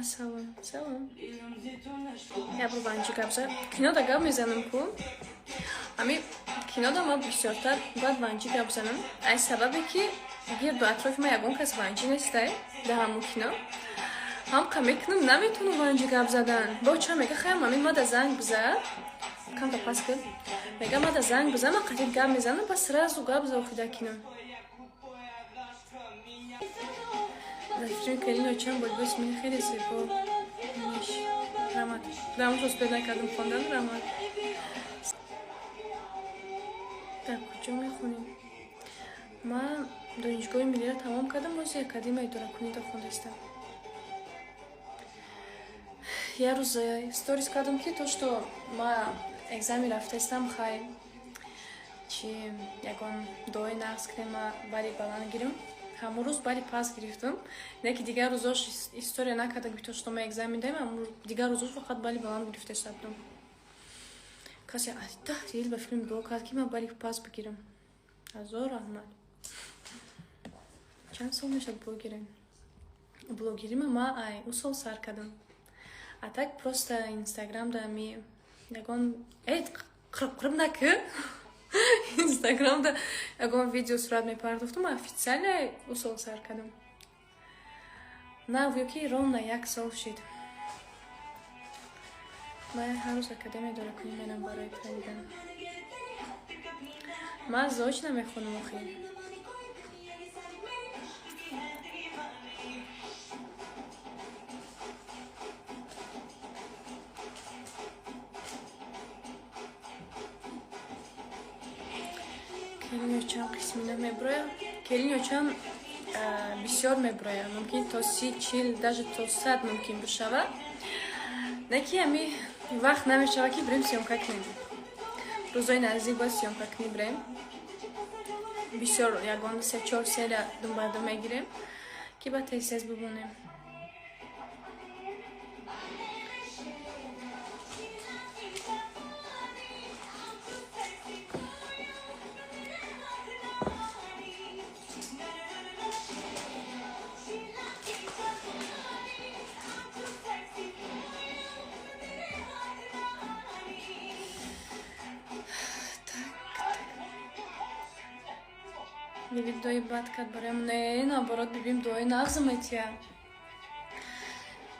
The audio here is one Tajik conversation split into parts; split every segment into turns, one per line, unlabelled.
Салом, салом. Я бор ванҷи гап зад. Кинода гап мезанам ку. Ами кинода ма бисёртар бояд ванҷи гап занам. Аз сабабе ки гирду атрофи ма ягон кас ванҷи нестай дар ҳамун кино. Ҳам мекунам, наметавонам ванҷи гап задан. Бо ча мега, хаям ами мада занг биза. Камта пас кун. Мега мада занг биза, ман қатъи гап мезанам, пас сразу гап за охида кино. Дар филми Келин очам бо либоси мини хеле зебо. Меш. Раҳмат. Дамошро успед накардам хондан, раҳмат. Дар куҷо мехонем? Ман донишгоҳи миллиро тамом кардам, бози академияи идоракуниро хондаистам. Як рӯз сторис кардам ки то что ма экзамен рафтаистам, хай чи ягон дуои нағз кунем, ма бали баланд гирам. Ҳамон рӯз бали пас гирифтам. Не ки дигар рӯзош история накардам ки то что ма экзамен даем, аммо дигар рӯзош фақат бали баланд гирифтаиста будам. Касе даҳ ел ба филм дуо кард ки ман бали пас бигирам. Ҳазор раҳмат. Чанд сол мешавад блогерем? Блогерима ма ай ӯ сол сар кардам. А так просто инстаграмда ми ягон қирб қирб накӣ, инстаграмда ягон видео сурат мепардохтам, официально ӯ сол сар кардам. Нав ё ки ровно як сол шид. Ман ҳар рӯз академия идоракунӣ мерам барои паридан. Ман заочно мехонам охир. Келин очам қисмина меброя. Келин очам бисёр меброя. Мумкин то 30, 40, даже то 100 мумкин бишавад. Не ки ами вақт намешава ки бирем съёмка кунем. Рӯзои наздик бояд съёмка кунӣ бирем. Бисёр ягон се чор серия думбардум мегирем ки ба тез-тез бибонем. Биби дуои бад кард бароям. Не, наоборот, бибим дуои нағз метия.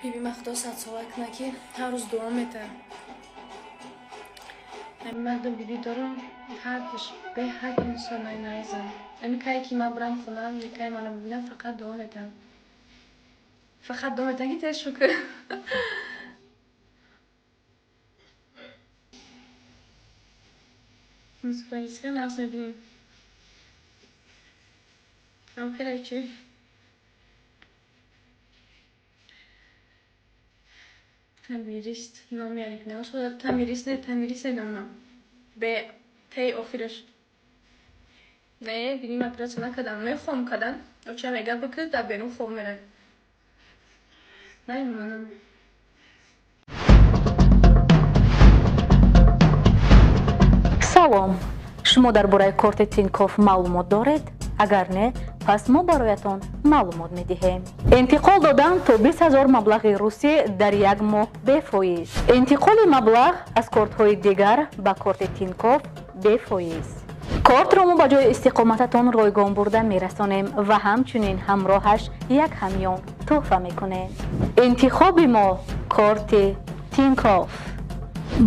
Биби ма худо садсола куна ки ҳар рӯз дуо мета. Ами мардум биби дорум, ҳардуш беҳад инсонои найзан. Ами кае ки ман бурам хонам, кае маро бибинам, фақат дуо метам. Фақат дуо метам ки тез шукр. Мусофирӣ нағз мебинем. Ам хеле чӣ? Тамирист номи оригиналш Тамирист, не, Тамирист номам. Бе тей охираш. Не, биним оператсия накардам. Мехоҳам кардан. Оча мега бикунед, дар берун хоб меравед. Намемонам.
Салом. Шумо дар бораи корти Тинькофф маълумот доред? Агар не, пас мо бароятон маълумот медиҳем. Интиқол додан то 20 000 маблағи русӣ дар як моҳ бефоиз. Интиқоли маблағ аз кортҳои дигар ба корти Тинькофф бефоиз. Кортро мо ба ҷои истиқомататон ройгон бурда мерасонем ва ҳамчунин ҳамроҳаш як ҳамён тӯҳфа мекунем. Интихоби мо корти Тинькофф.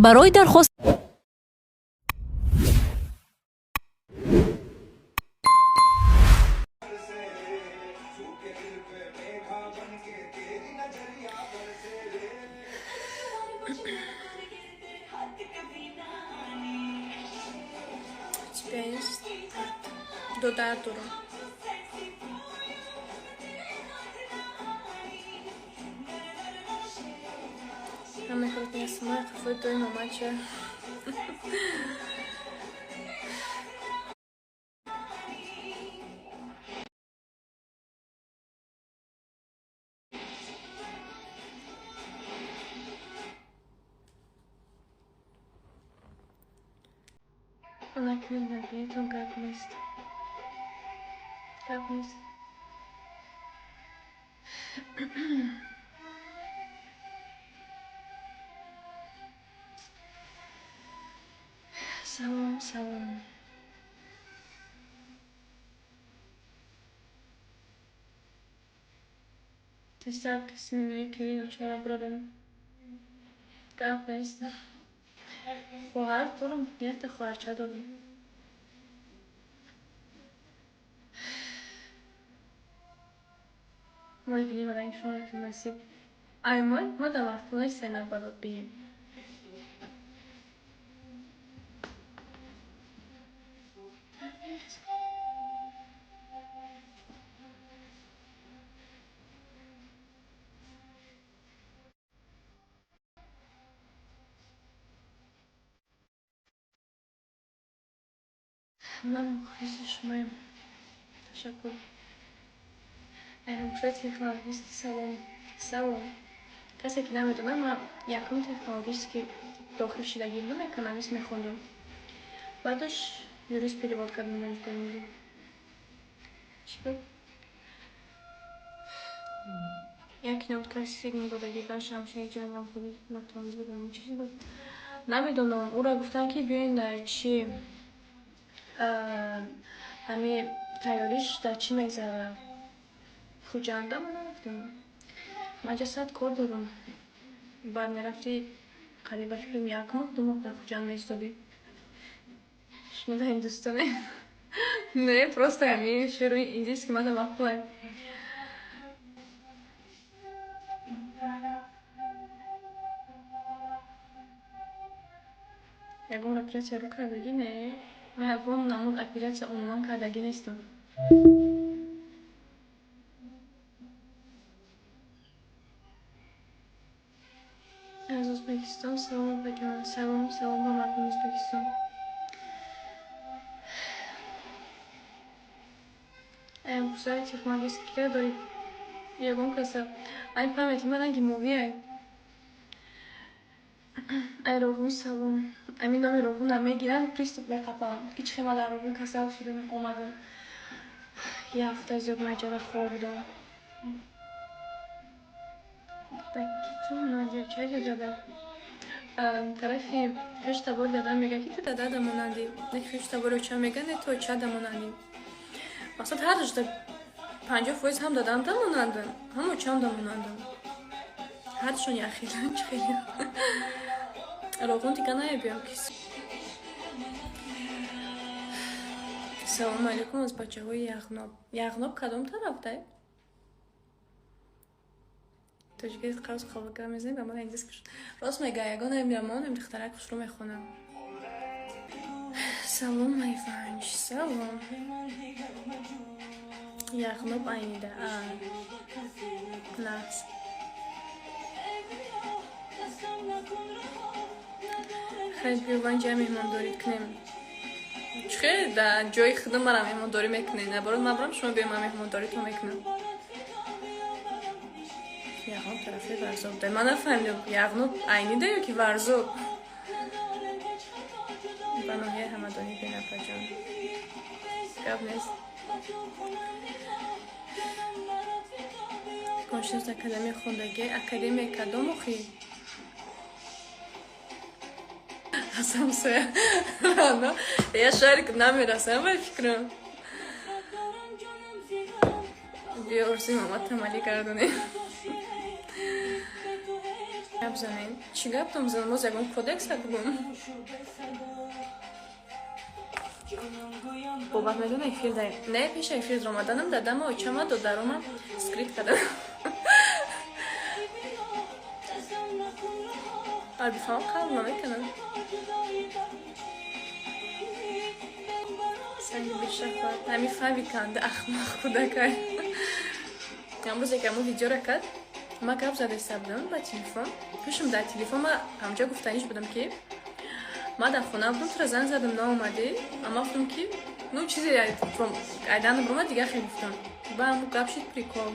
Барои дархост
У тебя есть додар дорам. Ҳамаи коротни самои қафои дои мамача. Накунед, набинедтон гап нест. Гап нест. Салом, салом. Тезтар қисми кирину чора бирорем. Гап нест. Хоҳар дорам, якта хоҳарча дорам. Мои бинем ранги шумо насиб. Ай мо дар мафтуна нестем барот бием. Ман мухлиси шумоем. Ташаккур. Айнамшои технологист, салом. Салом. Касе ки намедонад, ман якум технологист ки дохил шидагӣ будам, экономист мехондам. Баъдаш юрист перевод кардам донишгоҳи. Чӣ буд? Як кнопка сигнал додагӣ дар шамшери ҷангам худи натонидам чизе буд. Намедонам, ӯро гуфтанд ки биёин дар чи ҳами тайёриш дар чӣ мегзарад. Хуҷанда ман нарафтам. Ман ҷасад кор дорам. Баъд мерафти қариб ба фикрам як моҳ, 2 моҳ дар Хуҷанд меистодӣ. Шумо дар Ҳиндустоне? Не, просто ҳами шеъри индийски мана мақбулай. Ягон оператсия рӯ кардагӣ? Не. Ман ягон намуд оператсия умуман кардагӣ нестам. Аз Ӯзбекистон салом, опаҷон. Салом, салом ба мардуми Ӯзбекистон. Курсаи технологист кира дорӣ? Ягон каса. Ай памяти ман ранги мовиай. Ай Роғун салом. Ами номи Роғунам мегиранд, приступ меқапам. Ки чӣ хел ман дар Роғун касал шудам, омадам. Як ҳафта зиёд маҷара хор будам. Ту монандӣ, чаро дада? Тарафи хеш табори дада мегӯяд ки ту дадада монандӣ. Не, хеш табори оча мегӯяд, не, ту очада монандӣ. Мақсад ҳар душта 50% ҳам дадамда монандам, ҳам очамда монандам. Ҳардушон яхелан чӣ хеле. Роғун дига наебиям кис. Салому алейкум аз бачаҳои Яғноб. Яғноб кадом тараф дай? Тоҷикӣ қавс қабулка мезанем, ба ман индис кушд. Рост мега, ягон эмирамон, эм духтарак хушрӯ мехонам. Салом, Майванҷ, салом. Яғноб айнида. А. Нақс. Хайр, биё ванҷа меҳмондорӣ кунем. Чӣ хел дар ҷои худам мара меҳмондорӣ мекунед? Наборот ман барам, шумо биё ман меҳмондоритон мекунам. Яғноб тарафи Варзоб дай. Ман нафаҳмидам, Яғноб айнида ё ки Варзоб? Ба ноҳияи Ҳамадонӣ бенапаҷон. Гап нест. Коншинос академия хондагӣ. Академия кадом охи? Аз ҳамсоя. Я шарик намерасам ба фикрам. Биё орзуи мамад тамалӣ гардонем. Гап занем. Чӣ гап там занем? Боз ягон кодекса бугум. Бобак медона эфир дай. Не, пеша эфир омаданам дадама очама додарома скрит кардам. Ар бифаҳмам қабул намекунам. Санги бешафат. Ҳами фаҳми канда ахмақ кӯдакай. Амрӯзе ки ҳамон видеора кард, ман гап задаиста будам ба телефон. Пешам дар телефон ман ҳамҷо гуфтаниш будам ки ман дар хона будам, тура занг задам, наомадӣ. Ама гуфтам ки ну чизе айдан бромад, дигар хел гуфтам. Ба ҳамун гап шид прикол.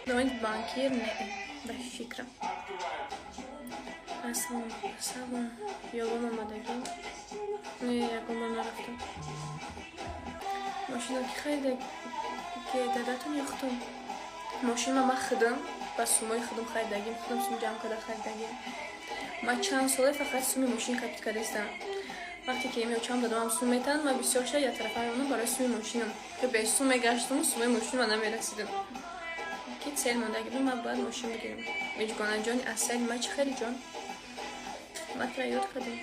Доид банкир не, ба фикрам. Ассалом, салом. Ягон омадагӣ? Не, ягон бор нарафтам. Мошина ки харида ки дадатон ё худтон? Мошина ман худам ба сумои худам харидагим, худам сум ҷамъ карда харидагим. Ман чанд соле фақат суми мошин капит кардастам. Вақте ки эми очам дадомам сум метаҳанд, ман бисёр ша як тарафа мемонам барои суми мошинам, ки бесум мегаштаму сумаи мошинма намерасидам, ки цель мондаги буд, ман бояд мошин бигирам. Миҷгонаҷони асали ма, чӣ хеле ҷон, ман тура ёд кардам.